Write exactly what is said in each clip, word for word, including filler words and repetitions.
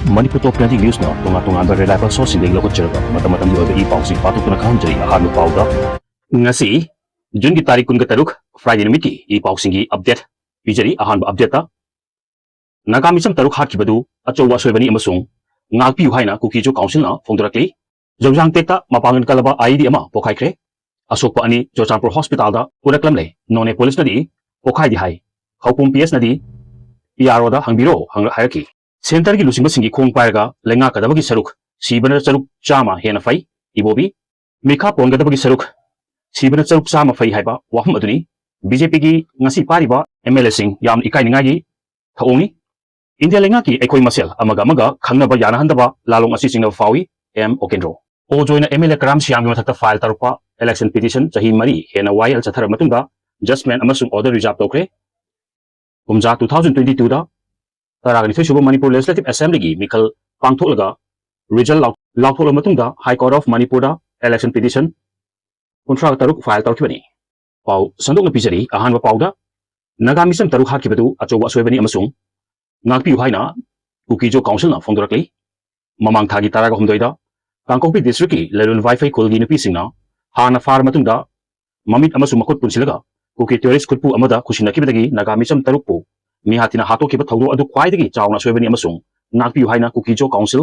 ꯃꯅꯤꯄꯨꯔ ꯇꯣꯞ twenty ꯅ꯭ꯌꯨꯁꯅ ꯇꯣꯉꯥꯟ ꯇꯣꯉꯥꯟꯕ reliable ꯁꯣꯔꯁꯁꯤꯡꯗꯒꯤ ꯂꯧꯈꯠꯆꯔꯒ ꯃꯇꯝ ꯃꯇꯝꯒꯤ ꯑꯣꯏꯕ ꯏ ꯄꯥꯎꯁꯤꯡ ꯄꯥꯊꯣꯛꯇꯨꯅ ꯈꯪꯍꯟꯖꯔꯤ꯫ ꯑꯍꯥꯟꯕ ꯄꯥꯎꯗ ꯉꯁꯤ ꯖꯨꯟꯒꯤ ꯇꯥꯔꯤꯛ ꯀꯨꯟꯒ ꯇꯔꯨꯛ, ꯐ꯭ꯔꯥꯏꯗꯦ ꯅꯨꯃꯤꯠꯀꯤ ꯏ ꯄꯥꯎꯁꯤꯡꯒꯤ ꯑꯞꯗꯦꯠ ꯄꯤꯖꯔꯤ꯫ ꯑꯍꯥꯟꯕ ꯑꯞꯗꯦꯠꯇ ꯅꯥꯒꯥ ꯃꯤꯆꯝ ꯇꯔꯨꯛ ꯍꯥꯠꯈꯤꯕꯗꯨ ꯑꯆꯧꯕ ꯑꯁꯣꯏꯕꯅꯤ ꯑꯃꯁꯨꯡ ꯉꯥꯛꯄꯤꯌꯨ ꯍꯥꯏꯅ ꯀꯨꯀꯤꯖꯣ ꯀꯥꯎꯟꯁꯤꯜꯅ ꯐꯣꯡꯗꯣꯔꯛꯂꯤ꯫ ꯖꯧꯖꯥꯡꯇꯦꯛꯇ ꯃꯄꯥꯡꯒꯜ ꯀꯜꯂꯕ ꯑꯥꯏ ꯏ ꯗꯤ ꯑꯃ ꯄꯣꯈꯥꯏꯈ꯭ꯔꯦ꯫ ꯑꯁꯣꯛꯄ ꯑꯅꯤ ꯆꯨꯔꯆꯥꯟꯄꯨꯔ ꯍꯣꯁꯄꯤꯇꯥꯜꯗ ꯄꯨꯔꯛꯂꯝꯂꯦ꯫ ꯅꯣꯅꯦ ꯄꯨꯂꯤꯁꯅꯗꯤ ꯄꯣꯈꯥꯏꯗꯦ ꯍꯥꯏ꯫ ꯈꯧꯄꯨꯝ ꯄꯤ ꯑꯦꯁꯅꯗꯤ ꯄꯤ ꯑꯥꯔ ꯑꯣꯗ ꯍꯪꯕꯤꯔꯣ ꯍꯪ-, ꯍꯥꯏꯔꯛꯈꯤ꯫ ꯁꯦꯟꯇꯔꯒꯤ ꯂꯨꯆꯤꯡꯕꯁꯤꯡꯒꯤ ꯈꯣꯡ ꯄꯥꯏꯔꯒ ꯂꯩꯉꯥꯛꯀꯗꯕꯒꯤ ꯁꯔꯨꯛ ꯁꯤꯕꯅ ꯆꯔꯨꯛ ꯆꯥꯝꯃ ꯍꯦꯟꯅ ꯐꯩ꯫ ꯏꯕꯣꯕꯤ, ꯃꯤꯈꯥ ꯄꯣꯟꯒꯗꯕꯒꯤ ꯁꯔꯨꯛ ꯁꯤꯕꯅ ꯆꯔꯨꯛ ꯆꯥꯝꯃ ꯐꯩ ꯍꯥꯏꯕ ꯋꯥꯐꯝ ꯑꯗꯨꯅꯤ ꯕꯤ ꯖꯦ ꯄꯤꯒꯤ ꯉꯁꯤ ꯄꯥꯏꯔꯤꯕ ꯑꯦꯝ ꯑꯦꯜ ꯑꯦꯁꯤꯡ ꯌꯥꯝꯅ ꯏꯀꯥꯏꯅꯤꯡꯉꯥꯏꯒꯤ ꯊꯧꯑꯣꯡꯅꯤ꯫ ꯏꯟꯗꯤꯌꯥ ꯂꯩꯉꯥꯛꯀꯤ ꯑꯩꯈꯣꯏ ꯃꯁꯦꯜ ꯑꯃꯒ ꯑꯃꯒ ꯈꯪꯅꯕ ꯌꯥꯅꯍꯟꯗꯕ ꯂꯥꯂꯣꯡ ꯑꯁꯤ ꯆꯤꯡꯅꯕ ꯐꯥꯎꯏ, ꯑꯦꯝ ꯑꯣꯀꯦꯟꯗ꯭ꯔꯣ꯫ ꯑꯣ ꯖꯣꯏꯅ ꯑꯦꯝ ꯑꯦꯜ ꯑꯦ ꯀꯔꯥꯝ ꯁꯤꯌꯥꯝꯒꯤ ꯃꯊꯛꯇ ꯐꯥꯏꯜ ꯇꯧꯔꯛꯄ ꯏꯂꯦꯛꯁꯟ ꯄꯤꯇꯤꯁꯟ ꯆꯍꯤ ꯃꯔꯤ ꯍꯦꯟꯅ ꯋꯥꯌꯦꯜ ꯆꯠꯊꯔꯕ ꯃꯇꯨꯡꯗ ꯖꯁꯃꯦꯟ ꯑꯃꯁꯨꯡ ꯑꯣꯔꯗꯔ ꯔꯤꯖꯥꯔꯚ ꯇꯧꯈ꯭ꯔꯦ꯫ ꯀꯨꯝꯖꯥ ꯇꯨ ꯊꯥꯎꯖꯟ ꯇ꯭ꯋꯦꯟꯇꯤ ꯇꯨꯗ ꯇꯔꯥꯒ ꯅꯤꯊꯣꯏ ꯁꯨꯕ ꯃꯅꯤꯄꯨꯔ ꯂꯦꯖꯤꯁꯂꯦꯇꯤꯚ ꯑꯦꯁꯦꯝꯕ꯭ꯂꯤꯒꯤ ꯃꯤꯈꯜ ꯄꯥꯡꯊꯣꯛꯂꯒ ꯔꯤꯖꯜ ꯂꯥꯎ-, ꯂꯥꯎꯊꯣꯛꯂꯕ ꯃꯇꯨꯡꯗ ꯍꯥꯏ ꯀꯣꯔꯠ ꯑꯣꯐ ꯃꯅꯤꯄꯨꯔꯗ ꯏꯂꯦꯛꯁꯟ ꯄꯤꯇꯤꯁꯟ ꯀꯨꯟꯊ꯭ꯔꯥ ꯇꯔꯨꯛ ꯐꯥꯏꯜ ꯇꯧꯔꯛꯈꯤꯕꯅꯤ꯫ ꯄꯥꯎ ꯁꯟꯗꯣꯛꯅ ꯄꯤꯖꯔꯤ꯫ ꯑꯍꯥꯟꯕ ꯄꯥꯎꯗ ꯅꯥꯒꯥ ꯃꯤꯆꯝ ꯇꯔꯨꯛ ꯍꯥꯠꯈꯤꯕꯗꯨ ꯑꯆꯧꯕ ꯑꯁꯣꯏꯕꯅꯤ ꯑꯃꯁꯨꯡ ꯉꯥꯛꯄꯤꯌꯨ ꯍꯥꯏꯅ ꯀꯨꯀꯤꯖꯣ ꯀꯥꯎꯟꯁꯤꯜꯅ ꯐꯣꯡꯗꯣꯔꯛꯂꯤ꯫ ꯃꯃꯥꯡ ꯊꯥꯒꯤ ꯇꯔꯥꯒ ꯍꯨꯝꯗꯣꯏꯗ ꯀꯥꯡꯄꯣꯛꯄꯤ ꯗꯤꯁꯇ꯭ꯔꯤꯛꯀꯤ ꯂꯩꯔꯣꯟ ꯋꯥꯏꯐꯩ ꯈꯨꯜꯒꯤ ꯅꯨꯄꯤꯁꯤꯡꯅ ꯍꯥꯟꯅ ꯐꯥꯔ ꯃꯇꯨꯡꯗ ꯃꯃꯤꯠ ꯑꯃꯁꯨꯡ ꯃꯈꯨꯠ ꯄꯨꯟꯁꯤꯜꯂꯒ ꯀꯨꯀꯤ ꯇꯦꯔꯣꯔꯤꯁ꯭ꯠ ꯈꯨꯠꯄꯨ ꯑꯃꯗ ꯈꯨꯠꯁꯤꯟꯅꯈꯤꯕꯗꯒꯤ ꯅꯥꯒꯥ ꯃꯤꯆꯝ ꯇꯔꯨꯛꯄꯨ ꯃꯤꯍꯥꯠ ꯊꯤꯅ ꯍꯥꯠꯇꯣꯛꯈꯤꯕ ꯊꯧꯗꯣꯛ ꯑꯗꯨ ꯈ꯭ꯋꯥꯏꯗꯒꯤ ꯆꯥꯎꯅ ꯑꯁꯣꯏꯕꯅꯤ ꯑꯃꯁꯨꯡ ꯉꯥꯛꯄꯤꯌꯨ ꯍꯥꯏꯅ ꯀꯨꯀꯤꯖꯣ ꯀꯥꯎꯟꯁꯤꯜ,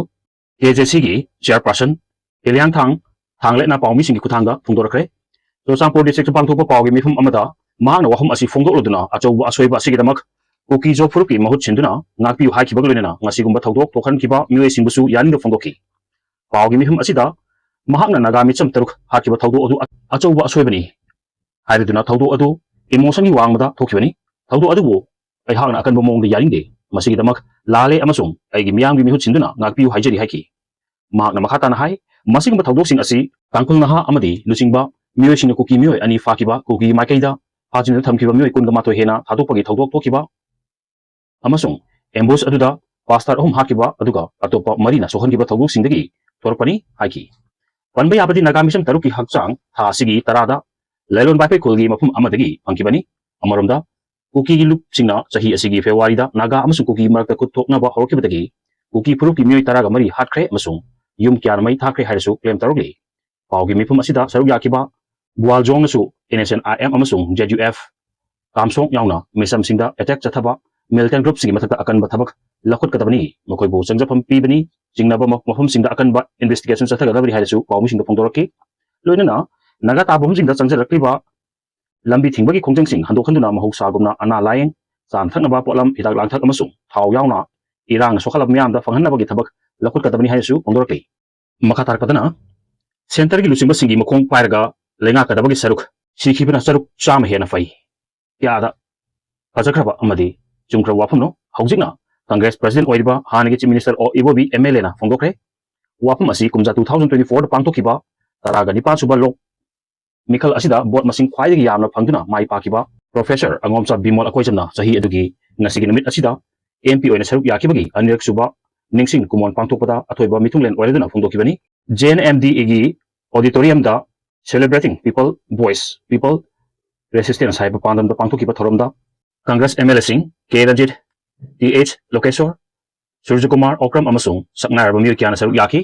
ꯀꯦ ꯖꯦ ꯁꯤꯒꯤ ꯆꯤꯌꯔꯄꯥꯔꯁꯟ ꯏꯂꯤꯌꯥꯡꯊꯥꯡ ꯊꯥꯡꯂꯦꯠꯅ ꯄꯥꯎꯃꯤꯁꯤꯡꯒꯤ ꯈꯨꯠꯊꯥꯡꯗ ꯐꯣꯡꯗꯣꯔꯛꯈ꯭ꯔꯦ꯫ ꯆꯨꯔꯆꯥꯟꯄꯨꯔ ꯗꯤꯁꯇ꯭ꯔꯤꯛꯇ ꯄꯥꯡꯊꯣꯛꯄ ꯄꯥꯎꯒꯤ ꯃꯤꯐꯝ ꯑꯃꯗ ꯃꯍꯥꯛꯅ ꯋꯥꯐꯝ ꯑꯁꯤ ꯐꯣꯡꯗꯣꯛꯂꯗꯨꯅ ꯑꯆꯧꯕ ꯑꯁꯣꯏꯕ ꯑꯁꯤꯒꯤꯗꯃꯛ ꯀꯨꯀꯤꯖꯣ ꯐꯨꯔꯨꯞꯀꯤ ꯃꯍꯨꯠ ꯁꯤꯟꯗꯨꯅ ꯉꯥꯛꯄꯤꯌꯨ ꯍꯥꯏꯈꯤꯕꯒ ꯂꯣꯏꯅꯅ ꯃꯁꯤꯒꯨꯝꯕ ꯊꯧꯗꯣꯛ ꯊꯣꯛꯍꯟꯈꯤꯕ ꯃꯤꯑꯣꯏꯁꯤꯡꯕꯨꯁꯨ ꯌꯥꯅꯤꯡꯗꯕ ꯐꯣꯡꯗꯣꯛꯈꯤ꯫ ꯄꯥꯎꯒꯤ ꯃꯤꯐꯝ ꯑꯁꯤꯗ ꯃꯍꯥꯛꯅ ꯅꯥꯒꯥ ꯃꯤꯆꯝ ꯇꯔꯨꯛ ꯍꯥꯠꯈꯤꯕ ꯊꯧꯗꯣꯛ ꯑꯗꯨ ꯑꯆꯧꯕ ꯑꯁꯣꯏꯕꯅꯤ ꯍꯥꯏꯔꯗꯨꯅ ꯊꯧꯗꯣꯛ ꯑꯗꯨ ꯏꯃꯣꯁꯟꯒꯤ ꯋꯥꯡꯃꯗ ꯊꯣꯛꯈꯤꯕꯅꯤ꯫ ꯊꯧꯗꯣꯛ ꯑꯗꯨꯕꯨ ꯑꯩꯍꯥꯛꯅ ꯑꯀꯟꯕ ꯃꯑꯣꯡꯗ ꯌꯥꯅꯤꯡꯗꯦ꯫ ꯃꯁꯤꯒꯤꯗꯃꯛ ꯂꯥꯜꯂꯦ ꯑꯃꯁꯨꯡ ꯑꯩꯒꯤ ꯃꯤꯌꯥꯝꯒꯤ ꯃꯤꯍꯨꯠ ꯁꯤꯟꯗꯨꯅ ꯉꯥꯛꯄꯤꯌꯨ ꯍꯥꯏꯖꯔꯤ ꯍꯥꯏꯈꯤ꯫ ꯃꯍꯥꯛꯅ ꯃꯈꯥ ꯇꯥꯅ ꯍꯥꯏ, ꯃꯁꯤꯒꯨꯝꯕ ꯊꯧꯗꯣꯛꯁꯤꯡ ꯑꯁꯤ ꯇꯥꯡꯈꯨꯜ ꯅꯍꯥ ꯑꯃꯗꯤ ꯂꯨꯆꯤꯡꯕ ꯃꯤꯑꯣꯏꯁꯤꯡꯅ ꯀꯨꯀꯤ ꯃꯤꯑꯣꯏ ꯑꯅꯤ ꯐꯥꯈꯤꯕ, ꯀꯨꯀꯤꯒꯤ ꯃꯥꯏꯀꯩꯗ ꯐꯥꯖꯤꯟꯗꯨꯅ ꯊꯝꯈꯤꯕ ꯃꯤꯑꯣꯏ ꯀꯨꯟꯒ ꯃꯥꯊꯣꯏ ꯍꯦꯟꯅ ꯊꯥꯗꯣꯛꯄꯒꯤ ꯊꯧꯗꯣꯛ ꯊꯣꯛꯈꯤꯕ ꯑꯃꯁꯨꯡ ꯑꯦꯝꯕꯨꯁ ꯑꯗꯨꯗ ꯄꯥꯁꯇꯔ ꯑꯍꯨꯝ ꯍꯥꯠꯈꯤꯕ, ꯑꯗꯨꯒ ꯑꯇꯣꯞꯄ ꯃꯔꯤꯅ ꯁꯣꯛꯍꯟꯈꯤꯕ ꯊꯧꯗꯣꯛꯁꯤꯡꯗꯒꯤ ꯊꯣꯔꯛꯄꯅꯤ ꯍꯥꯏꯈꯤ꯫ ꯄꯟꯕ ꯌꯥꯕꯗꯤ ꯅꯥꯒꯥ ꯃꯤꯆꯝ ꯇꯔꯨꯛꯀꯤ ꯍꯛꯆꯥꯡ ꯊꯥ ꯑꯁꯤꯒꯤ ꯇꯔꯥꯗ ꯂꯩꯂꯣꯟ ꯕꯥꯏꯐꯩ ꯈꯨꯜꯒꯤ ꯃꯐꯝ ꯑꯃꯗꯒꯤ ꯐꯪꯈꯤꯕꯅꯤ꯫ ꯑꯃꯔꯣꯝꯗ, ꯀꯨꯀꯤꯒꯤ ꯂꯨꯞꯁꯤꯡꯅ ꯆꯍꯤ ꯑꯁꯤꯒꯤ ꯐꯦꯕ꯭ꯔꯨꯋꯥꯔꯤꯗ ꯅꯥꯒꯥ ꯑꯃꯁꯨꯡ ꯀꯨꯀꯤ ꯃꯔꯛꯇ ꯈꯨꯠ ꯊꯣꯛꯅꯕ ꯍꯧꯔꯛꯈꯤꯕꯗꯒꯤ ꯀꯨꯀꯤ ꯐꯨꯔꯨꯞꯀꯤ ꯃꯤꯑꯣꯏ ꯇꯔꯥꯒ ꯃꯔꯤ ꯍꯥꯠꯈ꯭ꯔꯦ ꯑꯃꯁꯨꯡ ꯌꯨꯝ ꯀꯌꯥꯅ ꯃꯩ ꯊꯥꯈ꯭ꯔꯦ ꯍꯥꯏꯅꯁꯨ claim ꯇꯧꯔꯛꯂꯤ꯫ ꯄꯥꯎꯒꯤ ꯃꯤꯐꯝ ꯑꯁꯤꯗ ꯁꯔꯨꯛ ꯌꯥꯈꯤꯕ ꯒ꯭ꯋꯥꯜꯖꯣꯡꯅꯁꯨ N S N I M ꯑꯃꯁꯨꯡ Z U F ꯀꯥꯝꯁꯣꯡ ꯌꯥꯎꯅ ꯃꯤꯁꯝꯁꯤꯡꯗ attack ꯆꯠꯊꯕ militant group ꯁꯤꯡꯒꯤ ꯃꯊꯛꯇ ꯑꯀꯟꯕ ꯊꯕꯛ ꯂꯧꯈꯠꯀꯗꯕꯅꯤ, ꯃꯈꯣꯏꯕꯨ ꯆꯪꯖꯐꯝ ꯄꯤꯕꯅꯤ, ꯆꯤꯡꯅꯕ ꯃ-, ꯃꯐꯝꯁꯤꯡꯗ ꯑꯀꯟꯕ investigation ꯆꯠꯊꯒꯗꯕꯅꯤ ꯍꯥꯏꯅꯁꯨ ꯄꯥꯎꯃꯤꯁꯤꯡꯗ ꯐꯣꯡꯗꯣꯔꯛꯈꯤ꯫ ꯂꯣꯏꯅꯅ ꯅꯥꯒꯥ ꯇꯥꯐꯝꯁꯤꯡꯗ ꯆꯪꯁꯤꯜꯂꯛꯂꯤꯕ ꯂꯝꯕꯤ ꯊꯤꯡꯕꯒꯤ ꯈꯣꯡꯖꯪꯁꯤꯡ ꯍꯟꯗꯣꯛꯍꯟꯗꯨꯅ ꯃꯍꯧꯁꯥꯒꯨꯝꯅ ꯑꯅꯥ ꯂꯥꯌꯦꯡ, ꯆꯥꯅ ꯊꯛꯅꯕ ꯄꯣꯠꯂꯝ, ꯍꯤꯗꯥꯛ ꯂꯥꯡꯊꯛ ꯑꯃꯁꯨꯡ ꯊꯥꯎ ꯌꯥꯎꯅ ꯏꯔꯥꯡꯅ ꯁꯣꯛꯍꯜꯂꯕ ꯃꯤꯌꯥꯝꯗ ꯐꯪꯍꯟꯅꯕꯒꯤ ꯊꯕꯛ ꯂꯧꯈꯠꯀꯗꯕꯅꯤ ꯍꯥꯏꯅꯁꯨ ꯐꯣꯡꯗꯣꯔꯛꯂꯤ꯫ ꯃꯈꯥ ꯇꯥꯔꯛꯄꯗꯅ centre ꯒꯤ ꯂꯨꯆꯤꯡꯕꯁꯤꯡꯒꯤ ꯃꯈꯣꯡ ꯄꯥꯏꯔꯒ ꯂꯩꯉꯥꯛꯀꯗꯕꯒꯤ ꯁꯔꯨꯛ ꯁꯤꯈꯤꯕꯅ ꯆꯔꯨꯛ ꯆꯥꯝꯃ ꯍꯦꯟꯅ ꯐꯩ꯫ ꯀꯌꯥꯗ ꯐꯖꯈ꯭ꯔꯕ ꯑꯃꯗꯤ ꯆꯨꯝꯈ꯭ꯔꯕ ꯋꯥꯐꯝꯅꯣ꯫ ꯍꯧꯖꯤꯛꯅ Congress president ꯑꯣꯏꯔꯤꯕ ꯍꯥꯟꯅꯒꯤ Chief Minister ꯑꯣ ꯏꯕꯣꯕꯤ M L A ꯅ ꯐꯣꯡꯗꯣꯛꯈ꯭ꯔꯦ꯫ ꯋꯥꯐꯝ ꯑꯁꯤ ꯀꯨꯝꯖꯥ two thousand twenty four ꯗ ꯄꯥꯡꯊꯣꯛꯈꯤꯕ ꯇꯔꯥꯒ ꯅꯤꯄꯥꯟ ꯁꯨꯕ ꯂꯣꯛ ꯃꯤꯈꯜ ꯑꯁꯤꯗ vote ꯃꯁꯤꯡ ꯈ꯭ꯋꯥꯏꯗꯒꯤ ꯌꯥꯝꯅ ꯐꯪꯗꯨꯅ ꯃꯥꯏ ꯄꯥꯛꯈꯤꯕ Professor ꯑꯉꯣꯝꯆꯥ ꯕꯤꯃꯣꯜ ꯑꯀꯣꯏꯖꯝꯅ ꯆꯍꯤ ꯑꯗꯨꯒꯤ ꯉꯁꯤꯒꯤ ꯅꯨꯃꯤꯠ ꯑꯁꯤꯗ M P ꯑꯣꯏꯅ ꯁꯔꯨꯛ ꯌꯥꯈꯤꯕꯒꯤ ꯑꯅꯤꯔꯛ ꯁꯨꯕ ꯅꯤꯡꯁꯤꯡ ꯀꯨꯃꯣꯟ ꯄꯥꯡꯊꯣꯛꯄꯗ ꯑꯊꯣꯏꯕ ꯃꯤꯊꯨꯡꯂꯦꯟ ꯑꯣꯏꯔꯗꯨꯅ ꯐꯣꯡꯗꯣꯛꯈꯤꯕꯅꯤ꯫ J N M D A ꯒꯤ auditorium ꯗ Celebrating People Voice, People Resistance ꯍꯥꯏꯕ ꯄꯥꯟꯗꯝꯗ ꯄꯥꯡꯊꯣꯛꯈꯤꯕ ꯊꯧꯔꯝꯗ Congress M L A ꯁꯤꯡ K Ranjit, T H ꯂꯣꯀꯦꯁꯣꯔ, ꯁꯨꯔꯖꯀꯨꯃꯥꯔ Okram ꯑꯃꯁꯨꯡ ꯁꯛꯅꯥꯏꯔꯕ ꯃꯤꯑꯣꯏ ꯀꯌꯥꯅ ꯁꯔꯨꯛ ꯌꯥꯈꯤ꯫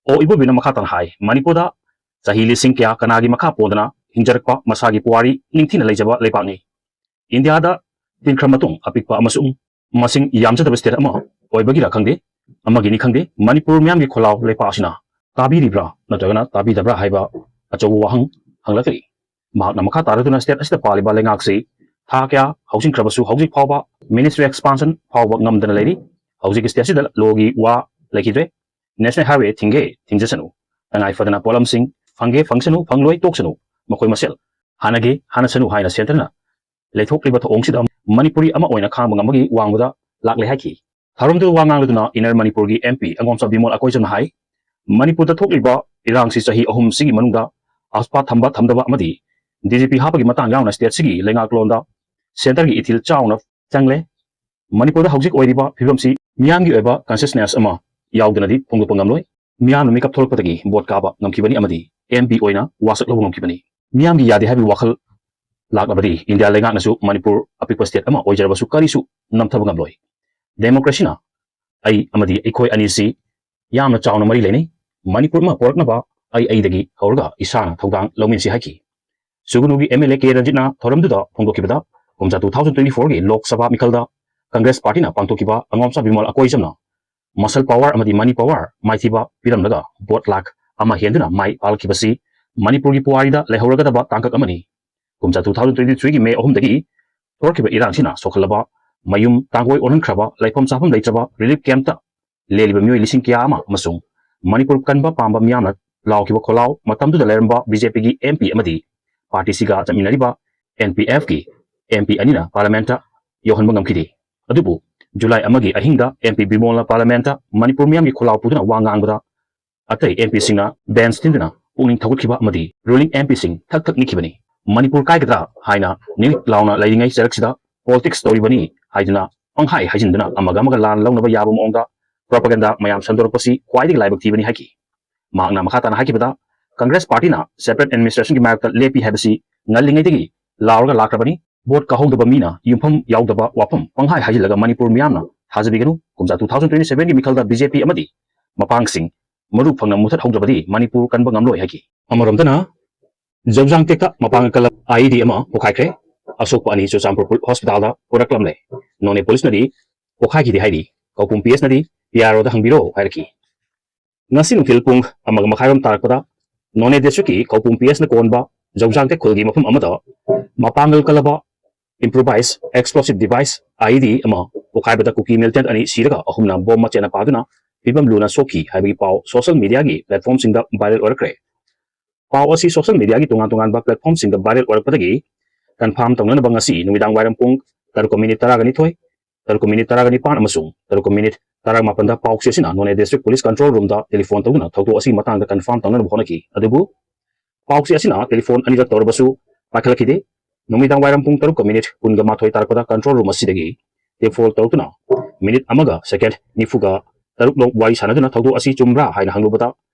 ꯑꯣ ꯏꯕꯣꯕꯤꯅ ꯃꯈꯥ ꯇꯥꯅ ꯍꯥꯏ, ꯃꯅꯤꯄꯨꯔꯗ ꯆꯍꯤ ꯂꯤꯁꯤꯡ ꯀꯌꯥ ꯀꯅꯥꯒꯤ ꯃꯈꯥ ꯄꯣꯟꯗꯅ ꯍꯤꯡꯖꯔꯛꯄ ꯃꯁꯥꯒꯤ ꯄꯨꯋꯥꯔꯤ ꯅꯤꯡꯊꯤꯅ ꯂꯩꯖꯕ ꯂꯩꯄꯥꯛꯅꯤ꯫ ꯏꯟꯗꯤꯌꯥꯗ ꯇꯤꯟꯈ꯭ꯔ ꯃꯇꯨꯡ ꯑꯄꯤꯛꯄ ꯑꯃꯁꯨꯡ ꯃꯁꯤꯡ ꯌꯥꯝꯖꯗꯕ state ꯑꯃ ꯑꯣꯏꯕꯒꯤꯔ ꯈꯪꯗꯦ, ꯑꯃꯒꯤꯅꯤ ꯈꯪꯗꯦ, ꯃꯅꯤꯄꯨꯔ ꯃꯤꯌꯥꯝꯒꯤ ꯈꯣꯜꯂꯥꯎ ꯂꯩꯄꯥꯛ ꯑꯁꯤꯅ ꯇꯥꯕꯤꯔꯤꯕ꯭ꯔꯥ ꯅꯠꯇ꯭ꯔꯒꯅ ꯇꯥꯕꯤꯗꯕ꯭ꯔꯥ ꯍꯥꯏꯕ ꯑꯆꯧꯕ ꯋꯥꯍꯪ ꯍꯪꯂꯛꯂꯤ꯫ ꯃꯍꯥꯛꯅ ꯃꯈꯥ ꯇꯥꯔꯗꯨꯅ state ꯑꯁꯤꯗ ꯄꯥꯜꯂꯤꯕ ꯂꯩꯉꯥꯛꯁꯤ ꯊꯥ ꯀꯌꯥ ꯍꯧꯖꯤꯟꯈ꯭ꯔꯕꯁꯨ ꯍꯧꯖꯤꯛ ꯐꯥꯎꯕ ministry expansion ꯐꯥꯎꯕ ꯉꯝꯗꯅ ꯂꯩꯔꯤ꯫ ꯍꯧꯖꯤꯛ state ꯑꯁꯤꯗ ꯂꯣꯒꯤ ꯋꯥ ꯂꯩꯈꯤꯗ꯭ꯔꯦ꯫ National highway ꯊꯤꯡꯒꯦ ꯊꯤꯡꯖꯁꯅꯨ, ꯇꯉꯥꯏ ꯐꯗꯅ ꯄꯣꯠꯂꯝꯁꯤꯡ ꯐꯪꯒꯦ ꯐꯪꯁꯅꯨ, ꯐꯪꯂꯣꯏ ꯇꯣꯛꯁꯅꯨ, ꯃꯈꯣꯏ ꯃꯁꯦꯜ ꯍꯥꯟꯅꯒꯦ ꯍꯥꯟꯅꯁꯅꯨ ꯍꯥꯏꯅ centre ꯅ ꯂꯩꯊꯣꯛꯂꯤꯕ ꯊꯧꯑꯣꯡꯁꯤꯗ ꯃꯅꯤꯄꯨꯔꯤ ꯑꯃ ꯑꯣꯏꯅ ꯈꯥꯡꯕ ꯉꯝꯕꯒꯤ ꯋꯥꯡꯃꯗ ꯂꯥꯛꯂꯦ ꯍꯥꯏꯈꯤ꯫ ꯊꯧꯔꯝꯗꯨꯗ ꯋꯥ ꯉꯥꯡꯂꯗꯨꯅ Inner ꯃꯅꯤꯄꯨꯔꯒꯤ M P ꯑꯉꯣꯝꯆꯥ ꯕꯤꯃꯣꯜ ꯑꯀꯣꯏꯖꯝꯅ ꯍꯥꯏ, ꯃꯅꯤꯄꯨꯔꯗ ꯊꯣꯛꯂꯤꯕ ꯏꯔꯥꯡꯁꯤ ꯆꯍꯤ ꯑꯍꯨꯝꯁꯤꯒꯤ ꯃꯅꯨꯡꯗ AFSPA ꯊꯝꯕ ꯊꯝꯗꯕ ꯑꯃꯗꯤ D G P ꯍꯥꯞꯄꯒꯤ ꯃꯇꯥꯡ ꯌꯥꯎꯅ state ꯁꯤꯒꯤ ꯂꯩꯉꯥꯛꯂꯣꯟꯗ centre ꯒꯤ ꯏꯊꯤꯜ ꯆꯥꯎꯅ ꯆꯪꯂꯦ꯫ ꯃꯅꯤꯄꯨꯔꯗ ꯍꯧꯖꯤꯛ ꯑꯣꯏꯔꯤꯕ ꯐꯤꯕꯝꯁꯤ ꯃꯤꯌꯥꯝꯒꯤ ꯑꯣꯏꯕ consciousness ꯑꯃ ꯌꯥꯎꯗꯅꯗꯤ ꯐꯣꯡꯗꯣꯛꯄ ꯉꯝꯂꯣꯏ꯫ ꯃꯤꯌꯥꯝꯅ ꯃꯤꯀꯞ ꯊꯣꯛꯂꯛꯄꯗꯒꯤ vote ꯀꯥꯕ ꯉꯝꯈꯤꯕꯅꯤ ꯑꯃꯗꯤ M P ꯑꯣꯏꯅ ꯋꯥꯁꯛ ꯂꯧꯕ ꯉꯝꯈꯤꯕꯅꯤ꯫ ꯃꯤꯌꯥꯝꯒꯤ ꯌꯥꯗꯦ ꯍꯥꯏꯕꯒꯤ ꯋꯥꯈꯜ ꯂꯥꯛꯂꯕꯗꯤ ꯏꯟꯗꯤꯌꯥ ꯂꯩꯉꯥꯛꯅꯁꯨ ꯃꯅꯤꯄꯨꯔ ꯑꯄꯤꯛꯄ state ꯑꯃ ꯑꯣꯏꯖꯔꯕꯁꯨ ꯀꯔꯤꯁꯨ ꯅꯝꯊꯕ ꯉꯝꯂꯣꯏ꯫ Democracy ꯅ ꯑꯩ ꯑꯃꯗꯤ ꯑꯩꯈꯣꯏ ꯑꯅꯤꯁꯤ ꯌꯥꯝꯅ ꯆꯥꯎꯅ ꯃꯔꯤ ꯂꯩꯅꯩ꯫ ꯃꯅꯤꯄꯨꯔ ꯑꯃ ꯄꯣꯔꯛꯅꯕ ꯑꯩ ꯑꯩꯗꯒꯤ ꯍꯧꯔꯒ ꯏꯁꯥꯅ ꯊꯧꯗꯥꯡ ꯂꯧꯃꯤꯟꯁꯤ ꯍꯥꯏꯈꯤ꯫ ꯁꯨꯒꯅꯨꯒꯤ M L A K ꯔꯟꯖꯤꯠꯅ ꯊꯧꯔꯝꯗꯨꯗ ꯐꯣꯡꯗꯣꯛꯈꯤꯕꯗ, ꯀꯨꯝꯖꯥ two thousand twenty four ꯒꯤ ꯂꯣꯛ ꯁꯚꯥ ꯃꯤꯈꯜꯗ ꯀꯪꯒ꯭ꯔꯦꯁ ꯄꯥꯔꯇꯤꯅ ꯄꯥꯡꯊꯣꯛꯈꯤꯕ ꯑꯉꯣꯝꯆꯥ ꯕꯤꯃꯣꯜ ꯑꯀꯣꯏꯖꯝꯅ muscle power ꯑꯃꯗꯤ money power ꯃꯥꯏꯊꯤꯕ ꯄꯤꯔꯝꯂꯒ vote ꯂꯥꯈ ꯑꯃ ꯍꯦꯟꯗꯨꯅ ꯃꯥꯏ ꯄꯥꯛꯂꯛꯈꯤꯕꯁꯤ ꯃꯅꯤꯄꯨꯔꯒꯤ ꯄꯨꯋꯥꯔꯤꯗ ꯂꯩꯍꯧꯔꯒꯗꯕ ꯇꯥꯡꯀꯛ ꯑꯃꯅꯤ꯫ ꯀꯨꯝꯖꯥ two thousand twenty three ꯒꯤ May ꯑꯍꯨꯝꯗꯒꯤ ꯊꯣꯛꯈꯤꯕ ꯏꯔꯥꯡꯁꯤꯅ ꯁꯣꯛꯍꯜꯂꯕ ꯃꯌꯨꯝ ꯇꯥꯡꯒꯣꯏ ꯑꯣꯟꯍꯟꯈ꯭ꯔꯕ, ꯂꯩꯐꯝ ꯆꯥꯐꯝ ꯂꯩꯇ꯭ꯔꯕ relief camp ꯇ ꯂꯦꯜꯂꯤꯕ ꯃꯤꯑꯣꯏ ꯂꯤꯁꯤꯡ ꯀꯌꯥ ꯑꯃ ꯑꯃꯁꯨꯡ ꯃꯅꯤꯄꯨꯔ ꯀꯟꯕ ꯄꯥꯝꯕ ꯃꯤꯌꯥꯝꯅ ꯂꯥꯎꯈꯤꯕ ꯈꯣꯜꯂꯥꯎ ꯃꯇꯝꯗꯨꯗ ꯂꯩꯔꯝꯕ B J P ꯒꯤ M P ꯑꯃꯗꯤ ꯄꯥꯔꯇꯤꯁꯤꯒ ꯆꯠꯃꯤꯟꯅꯔꯤꯕ N P F ꯀꯤ M P ꯑꯅꯤꯅ parliament ꯇ ꯌꯧꯍꯟꯕ ꯉꯝꯈꯤꯗꯦ꯫ ꯑꯗꯨꯕꯨ ꯖꯨꯂꯥꯏ ꯑꯃꯒꯤ ꯑꯍꯤꯡꯗ M P ꯕꯤꯃꯣꯜꯅ parliament ꯇ ꯃꯅꯤꯄꯨꯔ ꯃꯤꯌꯥꯝꯒꯤ ꯈꯣꯜꯂꯥꯎ ꯄꯨꯗꯨꯅ ꯋꯥ ꯉꯥꯡꯕꯗ ꯑꯇꯩ M P ꯁꯤꯡꯅ bench ꯊꯤꯟꯗꯨꯅ ꯄꯨꯛꯅꯤꯡ ꯊꯧꯒꯠꯈꯤꯕ ꯑꯃꯗꯤ ruling M P ꯁꯤꯡ ꯊꯛ ꯊꯛ ꯅꯤꯛꯈꯤꯕꯅꯤ꯫ ꯃꯅꯤꯄꯨꯔ ꯀꯥꯏꯒꯗ꯭ꯔꯥ ꯍꯥꯏꯅ ꯅꯤꯛ ꯂꯥꯎꯅ ꯂꯩꯔꯤꯉꯩ ꯆꯩꯔꯛꯁꯤꯗ politics ꯇꯧꯔꯤꯕꯅꯤ ꯍꯥꯏꯗꯨꯅ ꯄꯪꯍꯥꯏ ꯍꯥꯏꯖꯤꯟꯗꯨꯅ ꯑꯃꯒ ꯑꯃꯒ ꯂꯥꯟ ꯂꯧꯅꯕ ꯌꯥꯕ ꯃꯑꯣꯡꯗ propaganda ꯃꯌꯥꯝ ꯁꯟꯗꯣꯔꯛꯄꯁꯤ ꯈ꯭ꯋꯥꯏꯗꯒꯤ ꯂꯥꯏꯕꯛ ꯊꯤꯕꯅꯤ ꯍꯥꯏꯈꯤ꯫ ꯃꯍꯥꯛꯅ ꯃꯈꯥ ꯇꯥꯅ ꯍꯥꯏꯈꯤꯕꯗ, ꯀꯪꯒ꯭ꯔꯦꯁ ꯄꯥꯔꯇꯤꯅ separate administration ꯒꯤ ꯃꯥꯌꯣꯛꯇ ꯂꯦꯞꯄꯤ ꯍꯥꯏꯕꯁꯤ ꯉꯜꯂꯤꯉꯩꯗꯒꯤ ꯂꯥꯎꯔꯒ ꯂꯥꯛꯈ꯭ꯔꯕꯅꯤ꯫ Vote ꯀꯥꯍꯧꯗꯕ ꯃꯤꯅ ꯌꯨꯝꯐꯝ ꯌꯥꯎꯗꯕ ꯋꯥꯐꯝ ꯄꯪꯍꯥꯏ ꯍꯥꯏꯖꯤꯜꯂꯒ ꯃꯅꯤꯄꯨꯔ ꯃꯤꯌꯥꯝꯅ ꯊꯥꯖꯕꯤꯒꯅꯨ꯫ ꯀꯨꯝꯖꯥ two thousand twenty seven ꯒꯤ ꯃꯤꯈꯜꯗ B J P ꯑꯃꯗꯤ ꯃꯄꯥꯡꯁꯤꯡ ꯃꯔꯨ ꯐꯪꯅ ꯃꯨꯊꯠꯍꯧꯗ꯭ꯔꯕꯗꯤ ꯃꯅꯤꯄꯨꯔ ꯀꯟꯕ ꯉꯝꯂꯣꯏ ꯍꯥꯏꯈꯤ꯫ ꯑꯃꯔꯣꯝꯗꯅ ꯖꯧꯖꯥꯡ ꯇꯦꯛꯇ ꯃꯄꯥꯡꯒꯜ ꯀꯜꯂꯕ I E D ꯑꯃ ꯄꯣꯈꯥꯏꯈ꯭ꯔꯦ꯫ ꯑꯁꯣꯛꯄ ꯑꯅꯤ ꯆꯨꯔꯆꯥꯟꯄꯨꯔ ꯄꯨ-, hospital ꯗ ꯄꯨꯔꯛꯂꯝꯂꯦ꯫ ꯅꯣꯅꯦ police ꯅꯗꯤ ꯄꯣꯈꯥꯏꯈꯤꯗꯦ ꯍꯥꯏꯔꯤ꯫ ꯀꯧꯄꯨꯝ P S ꯅꯗꯤ P R O ꯗ ꯍꯪꯕꯤꯔꯣ ꯍꯥꯏꯔꯛꯈꯤ꯫ ꯉꯁꯤ ꯅꯨꯡꯊꯤꯜ ꯄꯨꯡ ꯑꯃꯒ ꯃꯈꯥꯏꯔꯣꯝ ꯇꯥꯔꯛꯄꯗ ꯅꯣꯅꯦ district ꯀꯤ ꯀꯧꯄꯨꯝ P S ꯅ ꯀꯣꯟꯕ ꯖꯧꯖꯥꯡ ꯇꯦꯛ ꯈꯨꯜꯒꯤ ꯃꯐꯝ ꯑꯃꯗ ꯃꯄꯥꯡꯒꯜ ꯀꯜꯂꯕ improvised explosive device I E D ꯑꯃ ꯄꯣꯈꯥꯏꯕꯗ ꯀꯨꯀꯤ militant ꯑꯅꯤ ꯁꯤꯔꯒ ꯑꯍꯨꯝꯅ bomb ꯃꯆꯦꯠꯅ ꯄꯥꯗꯨꯅ ꯐꯤꯕꯝ ꯂꯨꯅ ꯁꯣꯛꯈꯤ ꯍꯥꯏꯕꯒꯤ ꯄꯥꯎ social media ꯒꯤ platform ꯁꯤꯡꯗ viral ꯑꯣꯏꯔꯛꯈ꯭ꯔꯦ꯫ ꯄꯥꯎ ꯑꯁꯤ social media ꯒꯤ ꯇꯣꯉꯥꯟ ꯇꯣꯉꯥꯟꯕ platform ꯁꯤꯡꯗ viral ꯑꯣꯏꯔꯛꯄꯗꯒꯤ confirm ꯇꯧꯅꯅꯕ ꯉꯁꯤ ꯅꯨꯃꯤꯗꯥꯡ ꯋꯥꯏꯔꯝ ꯄꯨꯡ ꯇꯔꯨꯛꯀ minute ꯇꯔꯥꯒ ꯅꯤꯊꯣꯏ, ꯇꯔꯨꯛꯀ minute ꯇꯔꯥꯒ ꯅꯤꯄꯥꯟ ꯑꯃꯁꯨꯡ ꯇꯔꯨꯛꯀ minute ꯇꯔꯥꯃꯥꯄꯟꯗ ꯄꯥꯎꯆꯦ ꯑꯁꯤꯅ ꯅꯣꯅꯦ district police control room ꯗ telephone ꯇꯧꯗꯨꯅ ꯊꯧꯗꯣꯛ ꯑꯁꯤꯒꯤ ꯃꯇꯥꯡꯗ confirm ꯇꯧꯅꯅꯕ ꯍꯣꯠꯅꯈꯤ꯫ ꯑꯗꯨꯕꯨ ꯄꯥꯎꯆꯦ ꯑꯁꯤꯅ telephone ꯑꯅꯤꯔꯛ ꯇꯧꯔꯕꯁꯨ ꯄꯥꯏꯈꯠꯂꯛꯈꯤꯗꯦ꯫ ꯅꯨꯃꯤꯗꯥꯡ ꯋꯥꯏꯔꯝ ꯄꯨꯡ ꯇꯔꯨꯛꯀ minute ꯀꯨꯟꯒ ꯃꯥꯊꯣꯏ ꯇꯥꯔꯛꯄꯗ control room ꯑꯁꯤꯗꯒꯤ telephone ꯇꯧꯔꯛꯇꯨꯅ minute ꯑꯃꯒ second ꯅꯤꯐꯨꯒ ꯇꯔꯨꯛ ꯂꯣꯛ ꯋꯥꯔꯤ ꯁꯥꯟꯅꯗꯨꯅ ꯊꯧꯗꯣꯛ ꯑꯁꯤ ꯆꯨꯝꯕ꯭ꯔꯥ ꯍꯥꯏꯅ ꯍꯪꯂꯨꯕꯗ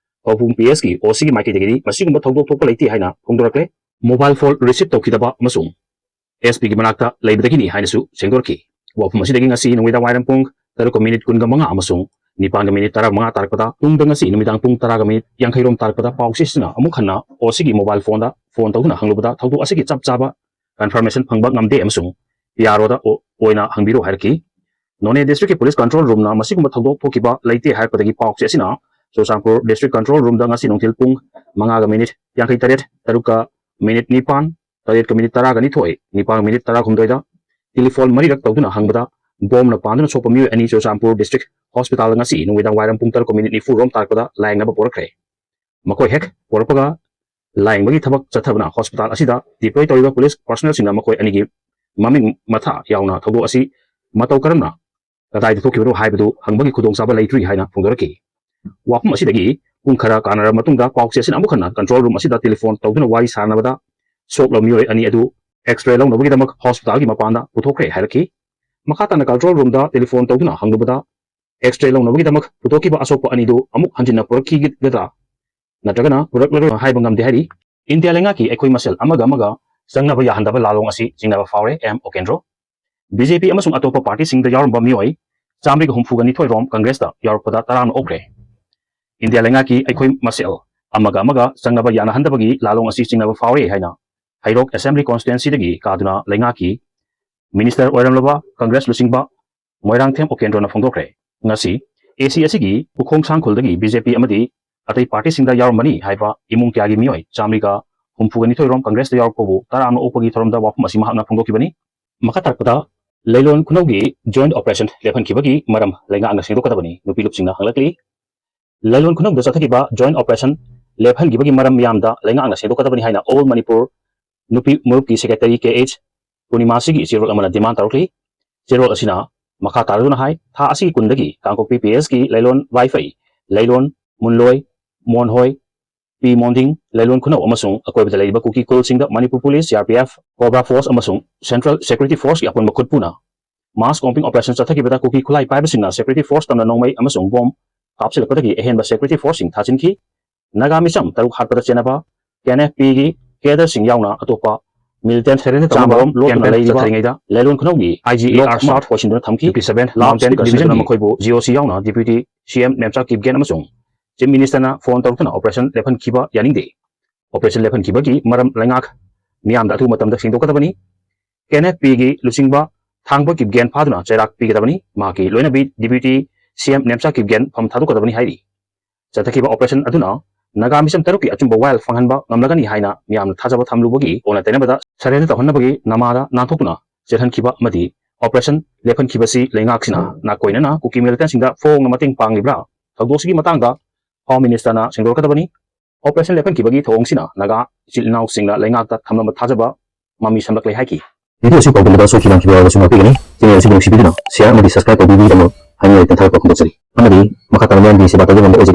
ꯀꯧꯄꯨꯝ P S ꯀꯤ O C ꯒꯤ ꯃꯥꯏꯀꯩꯗꯒꯤꯗꯤ ꯃꯁꯤꯒꯨꯝꯕ ꯊꯧꯗꯣꯛ ꯊꯣꯛꯄ ꯂꯩꯇꯦ ꯍꯥꯏꯅ ꯐꯣꯡꯗꯣꯔꯛꯂꯦ꯫ Mobile phone receive ꯇꯧꯈꯤꯗꯕ ꯑꯃꯁꯨꯡ S P ꯒꯤ ꯃꯅꯥꯛꯇ ꯂꯩꯕꯗꯒꯤꯅꯤ ꯍꯥꯏꯅꯁꯨ ꯁꯦꯡꯗꯣꯔꯛꯈꯤ꯫ ꯋꯥꯐꯝ ꯑꯁꯤꯗꯒꯤ ꯉꯁꯤ ꯅꯨꯃꯤꯗꯥꯡ ꯋꯥꯏꯔꯝ ꯄꯨꯡ ꯇꯔꯨꯛꯀ ꯃꯤꯅꯤꯠ ꯀꯨꯟꯒ ꯃꯉꯥ ꯑꯃꯁꯨꯡ ꯅꯤꯄꯥꯟꯒ ꯃꯤꯅꯤꯠ ꯇꯔꯥꯃꯉꯥ ꯇꯥꯔꯛꯄꯗ, ꯇꯨꯡꯗ ꯉꯁꯤ ꯅꯨꯃꯤꯗꯥꯡ ꯄꯨꯡ ꯇꯔꯥꯒ ꯃꯤꯅꯤꯠ ꯌꯥꯡꯈꯩ ꯔꯣꯝ ꯇꯥꯔꯛꯄꯗ ꯄꯥꯎ ꯆꯦꯁꯤꯅ ꯑꯃꯨꯛ ꯍꯟꯅ ꯑꯣ ꯁꯤꯒꯤ ꯃꯣꯕꯥꯏꯜ ꯐꯣꯟꯗ ꯐꯣꯟ ꯇꯧꯗꯨꯅ ꯍꯪꯂꯨꯕꯗ ꯊꯧꯗꯣꯛ ꯑꯁꯤꯒꯤ ꯆꯞ ꯆꯥꯕ ꯀꯟꯐꯔꯃꯦꯁꯟ ꯐꯪꯕ ꯉꯝꯗꯦ ꯑꯃꯁꯨꯡ ꯄꯤ ꯑꯥꯔ ꯑꯣꯗ ꯑꯣ-, ꯑꯣꯏꯅ ꯍꯪꯕꯤꯔꯨ ꯍꯥꯏꯔꯛꯈꯤ꯫ ꯅꯣꯅꯦ ꯗꯤꯁꯇ꯭ꯔꯤꯛꯀꯤ ꯄꯨꯂꯤꯁ ꯀꯟꯇ꯭ꯔꯣꯜ ꯔꯨꯝꯅ ꯃꯁꯤꯒꯨꯝꯕ ꯊꯧꯗꯣꯛ ꯊꯣꯛꯈꯤꯕ ꯂꯩꯇꯦ ꯍꯥꯏꯔꯛꯄꯗꯒꯤ ꯄꯥꯎ ꯆꯦ ꯑꯁꯤꯅ ꯆꯨꯔꯆꯥꯟꯄꯨꯔ ꯗꯤꯁꯇ꯭ꯔꯤꯛ ꯀꯟꯇ꯭ꯔꯣꯜ ꯔꯨꯝꯗ ꯉꯁꯤ ꯅꯨꯡꯊꯤꯜ ꯄꯨꯡ ꯃꯉꯥꯒ ꯃꯤꯅꯤꯠ ꯌꯥꯡꯈꯩ ꯇꯔꯦꯠ, ꯇꯔꯨꯛꯀ ꯃꯤꯅꯤꯠ ꯅꯤꯄꯥꯟ, ꯇꯔꯦꯠꯀ ꯃꯤꯅꯤꯠ ꯇꯔꯥꯒ ꯅꯤꯊꯣꯏ, ꯅꯤꯄꯥꯟꯒ ꯃꯤꯅꯤꯠ ꯇꯔꯥꯍꯨꯝꯗꯣꯏꯗ ꯇꯦꯂꯤꯐꯣꯟ ꯃꯔꯤꯔꯛ ꯇꯧꯗꯨꯅ ꯍꯪꯕꯗ ꯕꯣꯝꯅ ꯄꯥꯟꯗꯨꯅ ꯁꯣꯛꯄ ꯃꯤꯑꯣꯏ ꯑꯅꯤ ꯆꯨꯔꯆꯥꯟꯄꯨꯔ ꯗꯤꯁꯇ꯭ꯔꯤꯛ ꯍꯣꯁꯄꯤꯇꯥꯜꯗ ꯉꯁꯤ ꯅꯨꯃꯤꯗꯥꯡ ꯋꯥꯏꯔꯝ ꯄꯨꯡ ꯇꯔꯨꯛꯀ ꯃꯤꯅꯤꯠ ꯅꯤꯐꯨ ꯔꯣꯝ ꯇꯥꯔꯛꯄꯗ ꯂꯥꯌꯦꯡꯅꯕ ꯄꯨꯔꯛꯈ꯭ꯔꯦ꯫ ꯃꯈꯣꯏ ꯍꯦꯛ ꯄꯨꯔꯛꯄꯒ ꯂꯥꯌꯦꯡꯕꯒꯤ ꯊꯕꯛ ꯆꯠꯊꯕꯅ ꯍꯣꯁꯄꯤꯇꯥꯜ ꯑꯁꯤꯗ ꯗꯤꯄ꯭ꯂꯣꯏ ꯇꯧꯔꯤꯕ ꯄꯨꯂꯤꯁ ꯄꯥꯔꯁꯣꯅꯦꯜꯁꯤꯡꯅ ꯃꯈꯣꯏ ꯑꯅꯤꯒꯤ ꯃꯃꯤꯡ ꯃꯊꯥ ꯌꯥꯎꯅ ꯊꯧꯗꯣꯛ ꯑꯁꯤ ꯃꯇꯧ ꯀꯔꯝꯅ ꯀꯗꯥꯏꯗ ꯊꯣꯛꯈꯤꯕꯅꯣ ꯍꯥꯏꯕꯗꯨ ꯍꯪꯕꯒꯤ ꯈꯨꯗꯣꯡꯆꯥꯕ ꯂꯩꯇ꯭ꯔꯤ ꯍꯥꯏꯅ ꯐꯣꯡꯗꯣꯔꯛꯈꯤ꯫ ꯋꯥꯐꯝ ꯑꯁꯤꯗꯒꯤ ꯄꯨꯡ ꯈꯔ ꯀꯥꯟꯅꯔꯕ ꯃꯇꯨꯡꯗ ꯄꯥꯎ ꯆꯦ ꯑꯁꯤꯅ ꯑꯃꯨꯛ ꯍꯟꯅ ꯀꯟꯇ꯭ꯔꯣꯜ ꯔꯨꯝ ꯑꯁꯤꯗ ꯇꯦꯂꯤꯐꯣꯟ ꯇꯧꯗꯨꯅ ꯋꯥꯔꯤ ꯁꯥꯅꯕꯗ ꯁꯣꯛꯂꯕ ꯃꯤꯑꯣꯏ ꯑꯅꯤ ꯑꯗꯨ ꯑꯦꯛꯁꯔꯦ ꯂꯧꯅꯕꯒꯤꯗꯃꯛ ꯍꯣꯁꯄꯤꯇꯥꯜꯒꯤ ꯃꯄꯥꯟꯗ ꯄꯨꯊꯣꯛꯈ꯭ꯔꯦ ꯍꯥꯏꯔꯛꯈꯤ꯫ ꯃꯈꯥ ꯇꯥꯅ ꯀꯟꯇ꯭ꯔꯣꯜ ꯔꯨꯝꯗ ꯇꯦꯂꯤꯐꯣꯟ ꯇꯧꯗꯨꯅ ꯍꯪꯂꯨꯕꯗ ꯑꯦꯛꯁꯔꯦ ꯂꯧꯅꯕꯒꯤꯗꯃꯛ ꯄꯨꯊꯣꯛꯈꯤꯕ ꯑꯁꯣꯛꯄ ꯑꯅꯤꯗꯨ ꯑꯃꯨꯛ ꯍꯟꯖꯤꯟꯅ ꯄꯨꯔꯛꯈꯤꯒꯗ꯭ꯔꯥ ꯅꯠꯇ꯭ꯔꯒꯅ ꯄꯨꯔꯛꯂꯔꯣꯏ ꯍꯥꯏꯕ ꯉꯝꯗꯦ ꯍꯥꯏꯔꯤ꯫ ꯏꯟꯗꯤꯌꯥ ꯂꯩꯉꯥꯛꯀꯤ ꯑꯩꯈꯣꯏ ꯃꯁꯦꯜ ꯑꯃꯒ ꯑꯃꯒ ꯆꯪꯅꯕ ꯌꯥꯍꯟꯗꯕ ꯂꯥꯂꯣꯡ ꯑꯁꯤ ꯆꯤꯡꯅꯕ ꯐꯥꯎꯔꯦ, ꯑꯦꯝ ꯑꯣꯀꯦꯟꯗ꯭ꯔꯣ꯫ ꯕꯤ ꯖꯦ ꯄꯤ ꯑꯃꯁꯨꯡ ꯑꯇꯣꯞꯄ ꯄꯥꯔꯇꯤꯁꯤꯡꯗ ꯌꯥꯎꯔꯝꯕ ꯃꯤꯑꯣꯏ ꯆꯥꯃꯔꯤꯒ ꯍꯨꯝꯐꯨꯒ ꯅꯤꯊꯣꯏ ꯔꯣꯝ ꯀꯪꯒ꯭ꯔꯦꯁꯇ ꯌꯥꯎꯔꯛꯄꯗ ꯇꯔꯥꯝꯅ ꯑꯣꯛꯈ꯭ꯔꯦ꯫ ꯏꯟꯗꯤꯌꯥ ꯂꯩꯉꯥꯛꯀꯤ ꯑꯩꯈꯣꯏ ꯃꯁꯦꯜ ꯑꯃꯒ ꯑꯃꯒ ꯆꯪꯅꯕ ꯌꯥꯅꯍꯟꯗꯕꯒꯤ ꯂꯥꯂꯣꯡ ꯑꯁꯤ ꯆꯤꯡꯅꯕ ꯐꯥꯎꯔꯦ ꯍꯥꯏꯅ ꯍꯩꯔꯣꯛ ꯑꯦꯁꯦꯝꯕ꯭ꯂꯤ ꯀꯣꯟꯁꯇꯤꯇ꯭ꯋꯦꯟꯁꯤꯗꯒꯤ ꯀꯥꯗꯨꯅ ꯂꯩꯉꯥꯛꯀꯤ ꯃꯤꯅꯤꯁꯇꯔ ꯑꯣꯏꯔꯝꯂꯕ ꯀꯪꯒ꯭ꯔꯦꯁ ꯂꯨꯆꯤꯡꯕ ꯃꯣꯏꯔꯥꯡꯊꯦꯝ ꯎꯀꯦꯟꯗ꯭ꯔꯣꯅ ꯐꯣꯡꯗꯣꯛꯈ꯭ꯔꯦ꯫ ꯉꯁꯤ ꯑꯦ ꯁꯤ ꯑꯁꯤꯒꯤ ꯎꯈꯣꯡ ꯁꯥꯡꯈꯨꯜꯗꯒꯤ ꯕꯤ ꯖꯦ ꯄꯤ ꯑꯃꯗꯤ ꯑꯇꯩ ꯄꯥꯔꯇꯤꯁꯤꯡꯗ ꯌꯥꯎꯔꯝꯕꯅꯤ ꯍꯥꯏꯕ ꯏꯃꯨꯡ ꯀꯌꯥꯒꯤ ꯃꯤꯑꯣꯏ ꯆꯥꯃꯔꯤꯒ ꯍꯨꯝꯐꯨꯒ ꯅꯤꯊꯣꯏ ꯔꯣꯝ ꯀꯪꯒ꯭ꯔꯦꯁꯇ ꯌꯥꯎꯔꯛꯄꯕꯨ ꯇꯔꯥꯝꯅ ꯑꯣꯛꯄꯒꯤ ꯊꯧꯔꯝꯗ ꯋꯥꯐꯝ ꯑꯁꯤ ꯃꯍꯥꯛꯅ ꯐꯣꯡꯗꯣꯛꯈꯤꯕꯅꯤ꯫ ꯃꯈꯥ ꯇꯥꯔꯛꯄꯗ ꯂꯩꯂꯣꯟ ꯈꯨꯅꯧꯒꯤ ꯖꯣꯏꯟꯠ ꯑꯣꯄꯔꯦꯁꯟ ꯂꯦꯞꯍꯟꯈꯤꯕꯒꯤ ꯃꯔꯝ ꯂꯩꯉꯥꯛꯅ ꯁꯦꯡꯗꯣꯛꯀꯗꯕꯅꯤ ꯅꯨꯄꯤ ꯂꯨꯞꯁꯤꯡꯅ ꯍꯪꯂꯛꯂꯤ꯫ ꯂꯩꯂꯣꯟ ꯈꯨꯅꯧꯗ ꯆꯠꯊꯈꯤꯕ ꯖꯣꯏꯟꯠ ꯑꯣꯄꯔꯦꯁꯟ ꯂꯦꯞꯍꯟꯈꯤꯕꯒꯤ ꯃꯔꯝ ꯃꯤꯌꯥꯝꯗ ꯂꯩꯉꯥꯛꯅ ꯁꯦꯡꯗꯣꯛꯀꯗꯕꯅꯤ ꯍꯥꯏꯅ ꯑꯣꯜ ꯃꯅꯤꯄꯨꯔ ꯅꯨꯄꯤ ꯃꯔꯨꯞꯀꯤ ꯁꯦꯀ꯭ꯔꯦꯇꯔꯤ ꯀꯦ ꯑꯩꯆ ꯄꯨꯔꯅꯤꯃꯥꯁꯤꯒꯤ ꯆꯦꯔꯣꯜ ꯑꯃꯅ ꯗꯤꯃꯥꯟ ꯇꯧꯔꯛꯂꯤ꯫ ꯆꯦꯔꯣꯜ ꯑꯁꯤꯅ ꯃꯈꯥ ꯇꯥꯔꯗꯨꯅ ꯍꯥꯏ, ꯊꯥ ꯑꯁꯤꯒꯤ ꯀꯨꯟꯗꯒꯤ ꯀꯥꯡꯄꯣꯛꯄꯤ ꯄꯤ ꯑꯦꯁꯀꯤ ꯂꯩꯂꯣꯟ ꯋꯥꯏꯐꯩ, ꯂꯩꯂꯣꯟ, ꯃꯨꯟꯂꯣꯏ, ꯃꯣꯟꯍꯣꯏ, ꯄꯤ ꯃꯣꯟꯗꯤꯡ, ꯂꯩꯂꯣꯟ ꯈꯨꯅꯧ ꯑꯃꯁꯨꯡ ꯑꯀꯣꯏꯕꯗ ꯂꯩꯔꯤꯕ ꯀꯨꯀꯤ ꯈꯨꯜꯁꯤꯡꯗ Manipur police, C R P F, cobra force ꯑꯃꯁꯨꯡ ꯁꯦꯟꯇ꯭ꯔꯦꯜ ꯁꯦꯀ꯭ꯌꯨꯔꯤꯇꯤ ꯐꯣꯔꯁꯀꯤ ꯑꯄꯨꯟꯕ ꯈꯨꯠꯄꯨꯅ ꯃꯥꯁ ꯀꯣꯝꯕꯤꯡ ꯑꯣꯄꯔꯦꯁꯟ ꯆꯠꯊꯈꯤꯕꯗ ꯀꯨꯀꯤ ꯈꯨꯠꯂꯥꯏ ꯄꯥꯏꯕꯁꯤꯡꯅ ꯁꯦꯀ꯭ꯌꯨꯔꯤꯇꯤ ꯐꯣꯔꯁ ꯇꯝꯅ ꯅꯣꯡꯃꯩ ꯑꯃꯁꯨꯡ ꯕꯣꯝ ꯀꯥꯞꯁꯤꯜꯂꯛꯄꯗꯒꯤ ꯑꯍꯦꯟꯕ ꯁꯦꯀ꯭ꯌꯨꯔꯤꯇꯤ ꯐꯣꯔꯁꯁꯤꯡ ꯊꯥꯖꯤꯟꯈꯤ꯫ ꯅꯥꯒꯥ ꯃꯤꯆꯝ ꯇꯔꯨꯛ ꯍꯥꯠꯄꯗ ꯆꯦꯟꯅꯕ ꯀꯦꯟ ꯑꯦꯐ ꯄꯤꯒꯤ ꯀꯦꯗꯔꯁꯤꯡ ꯌꯥꯎꯅ ꯑꯇꯣꯞꯄ Militant surrender ꯇꯧꯅꯕ ꯂꯣꯠꯇꯨꯅ ꯂꯩꯔꯤꯕ ꯂꯥꯏꯂꯣꯟ ꯈꯨꯅꯧꯒꯤ I G A R shot ꯍꯣꯏꯁꯤꯟꯗꯨꯅ ꯊꯝꯈꯤ꯫ Law Speaker ꯁꯤꯡꯗꯨꯅ ꯃꯈꯣꯏꯕꯨ G O C ꯌꯥꯎꯅ Deputy C M Nemcha Kipgen ꯑꯃꯁꯨꯡ Chief Minister ꯅ phone ꯇꯧꯔꯛꯇꯨꯅ operation ꯂꯦꯞꯍꯟꯈꯤꯕ ꯌꯥꯅꯤꯡꯗꯦ꯫ Operation ꯂꯦꯞꯍꯟꯈꯤꯕꯒꯤ ꯃꯔꯝ ꯂꯩꯉꯥꯛ ꯃꯤꯌꯥꯝꯗ ꯑꯊꯨꯕ ꯃꯇꯝꯗ ꯁꯦꯡꯗꯣꯛꯀꯗꯕꯅꯤ꯫ K N F P ꯒꯤ ꯂꯨꯆꯤꯡꯕ ꯊꯥꯡꯕ ꯀꯤꯞꯒꯦꯟ ꯐꯥꯗꯨꯅ ꯆꯩꯔꯥꯛ ꯄꯤꯒꯗꯕꯅꯤ꯫ ꯃꯍꯥꯛꯀꯤ ꯂꯣꯏꯅꯕꯤ Deputy C M Nemcha Kipgen ꯐꯝ ꯊꯥꯗꯣꯛꯀꯗꯕꯅꯤ ꯍꯥꯏꯔꯤ꯫ ꯆꯠꯊꯈꯤꯕ operation ꯑꯗꯨꯅ ꯅꯥꯒꯥ ꯃꯤꯆꯝ ꯇꯔꯨꯛꯀꯤ ꯑꯆꯨꯝꯕ ꯋꯥꯌꯦꯜ ꯐꯪꯍꯟꯕ ꯉꯝꯂꯒꯅꯤ ꯍꯥꯏꯅ ꯃꯤꯌꯥꯝꯅ ꯊꯥꯖꯕ ꯊꯝꯂꯨꯕꯒꯤ ꯑꯣꯟꯅ ꯇꯩꯅꯕꯗ surrender ꯇꯧꯍꯟꯅꯕꯒꯤ ꯅꯃꯥꯗ ꯅꯥꯟꯊꯣꯛꯇꯨꯅ ꯆꯦꯜꯍꯟꯈꯤꯕ ꯑꯃꯗꯤ operation ꯂꯦꯞꯍꯟꯈꯤꯕꯁꯤ ꯂꯩꯉꯥꯛꯁꯤꯅ ꯅꯥꯀꯣꯏꯅꯅ ꯀꯨꯀꯤ militant ꯁꯤꯡꯗ ꯐꯣꯡꯅ ꯃꯇꯦꯡ ꯄꯥꯡꯂꯤꯕ꯭ꯔꯥ? ꯊꯧꯗꯣꯛꯁꯤꯒꯤ ꯃꯇꯥꯡꯗ Home Minister ꯅ ꯁꯦꯡꯗꯣꯔꯛꯀꯗꯕꯅꯤ꯫ Operation ꯂꯦꯞꯍꯟꯈꯤꯕꯒꯤ ꯊꯧꯑꯣꯡꯁꯤꯅ ꯅꯥꯒꯥ ꯏꯆꯤꯜ ꯏꯅꯥꯎꯁꯤꯡꯅ ꯂꯩꯉꯥꯛꯇ ꯊꯝꯂꯝꯕ ꯊꯥꯖꯕ ꯃꯃꯤ ꯁꯝꯂꯛꯂꯦ ꯍꯥꯏꯈꯤ꯫ Video ꯑꯁꯤ ꯄꯥꯎꯗꯝꯕꯗ ꯁꯣꯏꯈꯤꯕ ꯂꯥꯟꯈꯤꯕ ꯌꯥꯎꯔꯕꯁꯨ ꯉꯥꯛꯄꯤꯒꯅꯤ꯫ Channel ꯑꯁꯤꯕꯨ ꯅꯨꯡꯁꯤꯕꯤꯗꯨꯅ share ꯑꯃꯗꯤ subscribe ꯇꯧꯕꯤꯕꯒꯤꯗꯃꯛ ꯍꯥꯏꯅ ꯇꯦꯟꯊꯥꯔꯛꯄ ꯐꯣꯡꯗꯣꯛꯆꯔꯤ꯫ ꯑꯃꯗꯤ ꯃꯈꯥ ꯇꯥꯅ ꯃꯌꯥꯝꯒꯤ ꯁꯦꯕꯥ ꯇꯧꯕ ꯉꯝꯕ ꯑꯣꯏꯖꯒꯦ꯫